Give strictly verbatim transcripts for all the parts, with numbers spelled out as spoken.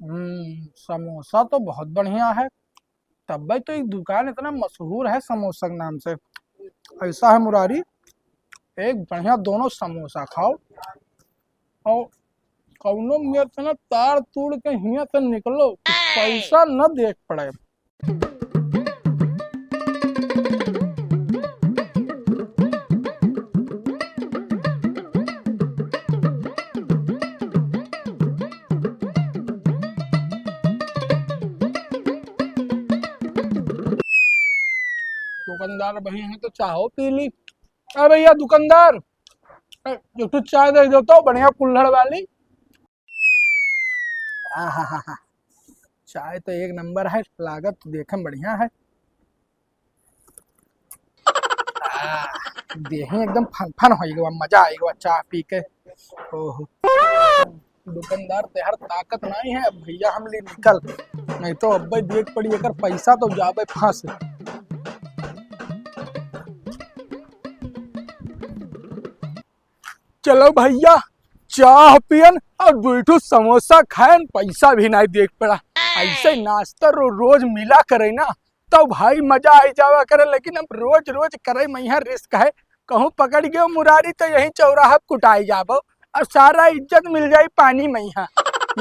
हम्म, समोसा तो बहुत बढ़िया है, तब्बे तो एक दुकान इतना मशहूर है समोसा के नाम से। ऐसा है मुरारी, एक बढ़िया दोनों समोसा खाओ और कौनो मेर से ना तार तूड़ के हियां से निकलो कि पैसा न देख पड़े। दुकानदार भैया हैं तो चाहो पी ली। अरे भैया दुकानदार, ए, एक ठो चाय दे दो तो बढ़िया कुल्हड़ वाली। आहाहाहा, चाय तो एक नंबर है, लागत तो देखे में बढ़िया है। आ, देहे एकदम फन फन हो गवा, मजा आ गवा चाय पी के। ओहो, दुकानदार तेहर ताकत नहीं है, अब भैया हम ले निकल, नहीं तो अब्बे देख पड़ी एकर पैसा तो जाबे फंस। चलो भैया, चाह पियन और दुई ठो समोसा खायन, पैसा भी नहीं देख पड़ा। ऐसे नाश्ता रो रोज मिला करे ना, तो भाई मजा आई जावा करे, लेकिन अब रोज रोज करे में यहाँ रिस्क है। कहूँ पकड़ गयो मुरारी तो यही चौराहा कुटाई जाबो और सारा इज्जत मिल जाई पानी में यहाँ।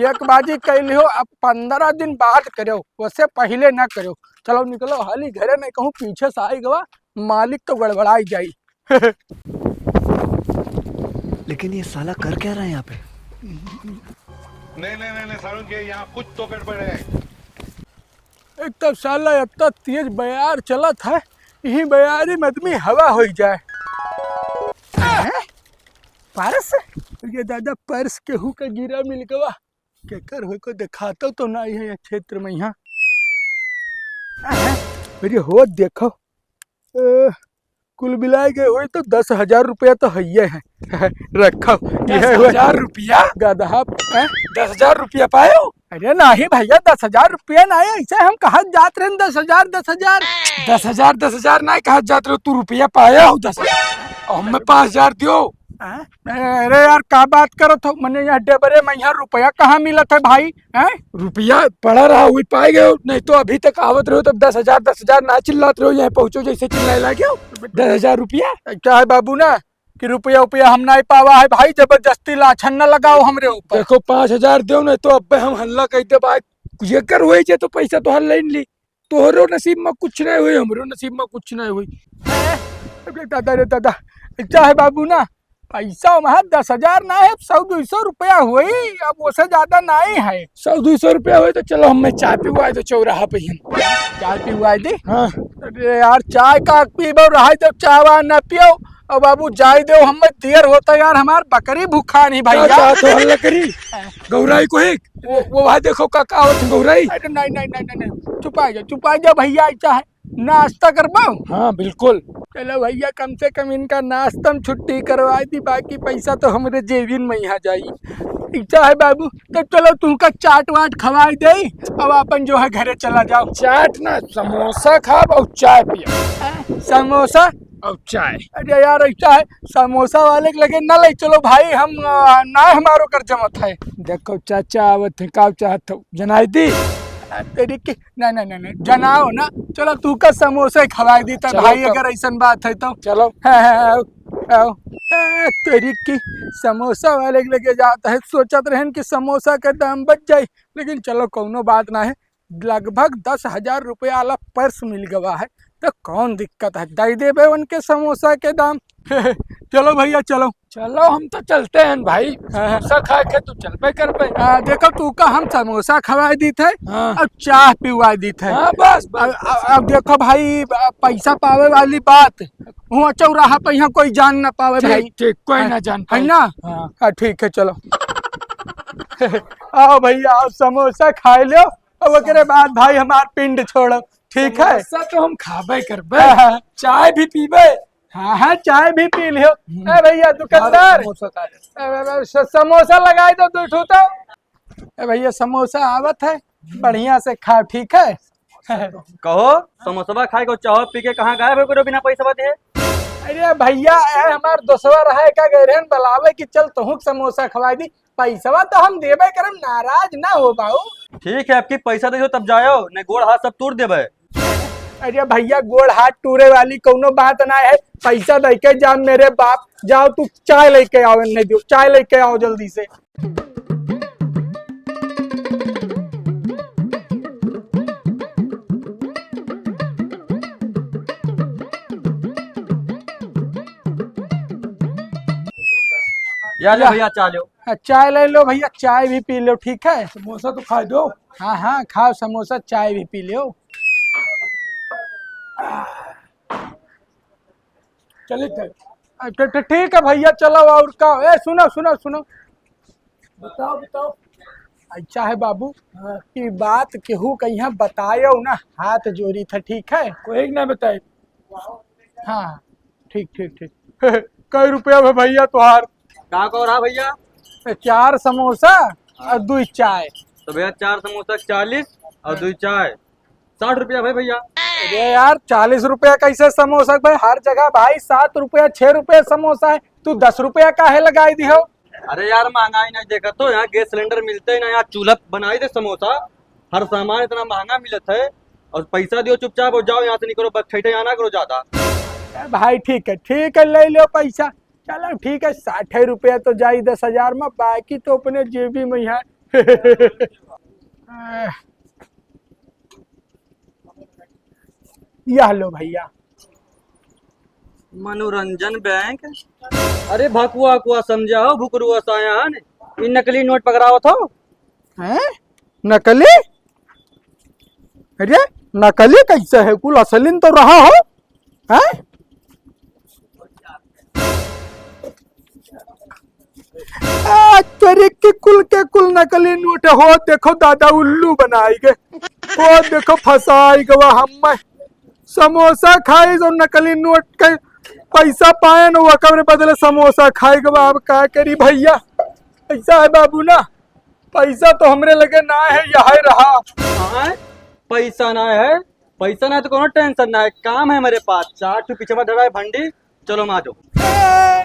एक बाजी कैली हो, अब पंद्रह दिन बाद करो, वैसे पहले ना करो। चलो निकलो हाली घरे, नहीं कहूँ पीछे से आई गवा, मालिक तो गड़बड़ाई जाई। लेकिन ये साला कर क्या रहा है यहाँ पे? नहीं, नहीं, नहीं, नहीं, सारुण के यहाँ कुछ तो गड़बड़ है। एक तो साला इतना तेज बयार चलत है, यही बयारी में आदमी हवा हो जाए। हैं? पर्स? ये दादा, पर्स केहू का गिरा मिल गवा। केकर होई, कोई देखातो तो नहीं है ये क्षेत्र में यहाँ। अरे हो देखो, ए, कुल मिलाए गए होई तो दस हजार रुपया तो हइये है। रखो, यह दस हजार रुपया? गधा, हैं? दस हजार रुपया पायो? अरे नहीं भैया, दस हजार रुपया नहीं, ऐसे हम कहा जात रहे दस हजार, दस हजार। दस हजार, दस हजार नहीं कहा जात रहे, तू रुपया पाया हो दस हजार, और हमें पाँच हजार दियो। हाँ? अरे यार, का बात करत हो? मने यहाँ डेबरे में यहाँ रुपया कहाँ मिलत है भाई? हैं? रुपया पड़ा रहा, वही पाए गए हो, नहीं तो अभी तक आवत रहो तब दस हजार, दस हजार ना चिल्लात रहो, यहाँ पहुँचो जैसे चिल्लाए लागे हो। दस हजार रुपया। क्या है बाबू ना कि रुपया उपया हम नहीं पावा है भाई, जबरदस्ती लाछन न लगाओ हमरे ऊपर। देखो, पाँच हजार दो, नहीं तो अब्बे हम हल्ला कह दे भाई, ये कर हुए जे तो पैसा तो हल लेन ली। तोहरो नसीब में कुछ नहीं हुई, हमरो नसीब में कुछ नहीं हुई। अरे दादा रे दादा, चाहे बाबू ना, पैसा वहाँ दस हजार ना है, सौ दो सौ रुपया हुई, अब उसे ज्यादा नहीं है। सौ दो सौ रुपया हुई तो चलो, हमें चाय पिवाए दो चौराहा पे ही। चाय पिवाए दे? हाँ। अरे यार, चाय का पीबो, रहा जब चाय वाय ना पियो। अब बाबू जाए दो, हमें देर होता यार, हमार बकरी भूखा नहीं का भैया। चाहत हो हल्ला करी? गौराई को एक, वो, वो वहाँ देखो का, का आवत है गौराई। अरे नहीं, नहीं, नहीं, नहीं, नहीं, चुपा जा, चुपा जा भैया, ऐसा है, नाश्ता करबो? हाँ, बिल्कुल। चलो भैया, कम से कम इनका नाश्ता में छुट्टी करवा दी, बाकी पैसा तो हमरे जेबिन में यहाँ जाई। ऐसा है बाबू, तो चलो तुमका चाट वाट खवाई दे, अब अपन जो है घरे चला जाओ। चाट ना, समोसा खाब और चाय पियब। हैं? समोसा? और चाय। अरे यार, ऐसा है, समोसा वाले के लगे ना ले चलो भाई, हम, आ, ना हमारो कर जमत है। देखो चाचा, आवत है, का चाहत हो, जनाई दी? आ, तेरी की, नहीं, नहीं, नहीं, नहीं, जनाओ ना, चलो तुमका समोसा ही खवाई दी तब चलो भाई, तब। अगर ऐसन बात है तो। चलो। हाँ, हाँ, आओ, आओ। आ, तेरी की, समोसा वाले के लगे जात है, सोचत रहन कि समोसा का दाम बच जाई, लेकिन चलो कौनो बात ना है, लगभग दस हजार रुपया वाला पर्स मिल गवा है, तो कौन दिक्कत है, दे देबे उनके समोसा के दाम। चलो भैया, चलो। चलो, हम तो चलते हैं भाई, हाँ। समोसा खा के तू चलबे करबे। आ, देखो, तू का हम समोसा खवाए दी थे हाँ। और चाह पिवाए दी थे। हाँ, बस, बस, अब, बस। अब, अब देखो भाई, अब पैसा पावे वाली बात, हुआ चौराहा पे यहाँ कोई जान ना पावे ठीक, भाई। ठीक, कोई हाँ, ना जान है पाए। ना? हाँ। हाँ, ठीक है, चलो। आओ भैया, आओ, समोसा खाए लो। अब ओकरे बाद भाई हमार पिंड छोड़ो, ठीक है? समोसा तो हम खाबे करबे, हाँ, हाँ। चाय भी पीबे। हाँ, हाँ, चाय भी पी लियो। हम्म। ए भैया दुकानदार, समोसा खा ले। ए, ए, ए, स-, समोसा लगाई दो दो ठो तो। ए भैया समोसा आवत है, बढ़िया से खाओ, ठीक है? कहो, समोसवा खाए को चाहो पी के कहाँ गायब हो गए बिना पैसा दिए? अरे भइया, ए हमार दोस्तवा रहा है का, गए रहन बलावे कि चल तोहूँ के समोसा खवाई दी। पैसवा तो हम देबे करम, नाराज ना हो बाऊ। ठीक है, अबकी पैसा दे दो तब जाओ, नहीं गोड़ हाथ सब तूर देबे। अरे भइया, गोड़ हाथ टूरे वाली कौनो बात ना है, पैसा दे के जा मेरे बाप। जाओ तू चाय लेके आओ, नहीं दियो, चाय लेके आओ जल्दी से। या ले या। भइया, चाय लो। हाँ, चाय ले लो भइया, चाय भी पी लो, ठीक है? समोसा तो खाए दो। हाँ, हाँ, खाओ समोसा, चाय भी पी लो। चलित है। अ, ठ-, ठ-, ठीक है भइया, चलो। और का? ए, सुनो, सुनो, सुनो। बताओ, बताओ। अच्छा है बाबू, हाँ। कि बात केहू कहिया बतायो ना, हाथ जोड़ी था, ठीक है? कोई ना बताए। हाँ, ठीक, ठीक, ठीक। कई रुपया में भइया तोहार? का कह रहा भइया? ए, चार समोसा और दुई चाय। तो भइया, चार समोसा चालीस और दुई चाय साठ रुपया भाई भइया। अरे यार, चालीस रुपया कैसे समोसा भाई? हर जगह भाई सात रुपया, छह रुपया समोसा है, तू दस रुपया काहे लगाई दी हो? अरे यार, महंगाई नहीं देखत हो, यहाँ गैस सिलेंडर मिलते ही ना, यहाँ चूल्हा बनाई दे समोसा। हर सामान इतना महंगा मिलत है, और पैसा दियो चुपचाप और जाओ यहाँ से, निकलो, बस ठेठे यहाँ ना करो ज्यादा। ए भाई, ठीक है, ठीक है, ले लो पैसा। चलो ठीक है, साठ रुपया तो जाई दस हजार में, बाकी तो अपने जेबी में ही है। यह लो भइया। मनोरंजन बैंक। अरे भकुआ कुआ समझा हो, भुकरुआ सायान, ई नकली नोट पकड़ावत हो। हैं? नकली? अरे, नकली कैसे है? कुल असलिन तो रहा हो। हैं? आ, तेरे के कुल के कुल नकली नोट हो, देखो दादा उल्लू बनाई गए। ओ देखो फंसाई गवा हम। समोसा खाई जो नकली नोट के पैसा पाए न, ओकरे बदले समोसा खाई गवा। अब का करी भइया, ऐसा है बाबू ना, पैसा तो हमरे लगे ना है, यह रहा। हाँ, पैसा ना है, पैसा ना है तो कोनो टेंशन ना है, काम है मेरे पास। चार ठो पीछे में धरा है भंडी, चलो हम आ जाओ। ए,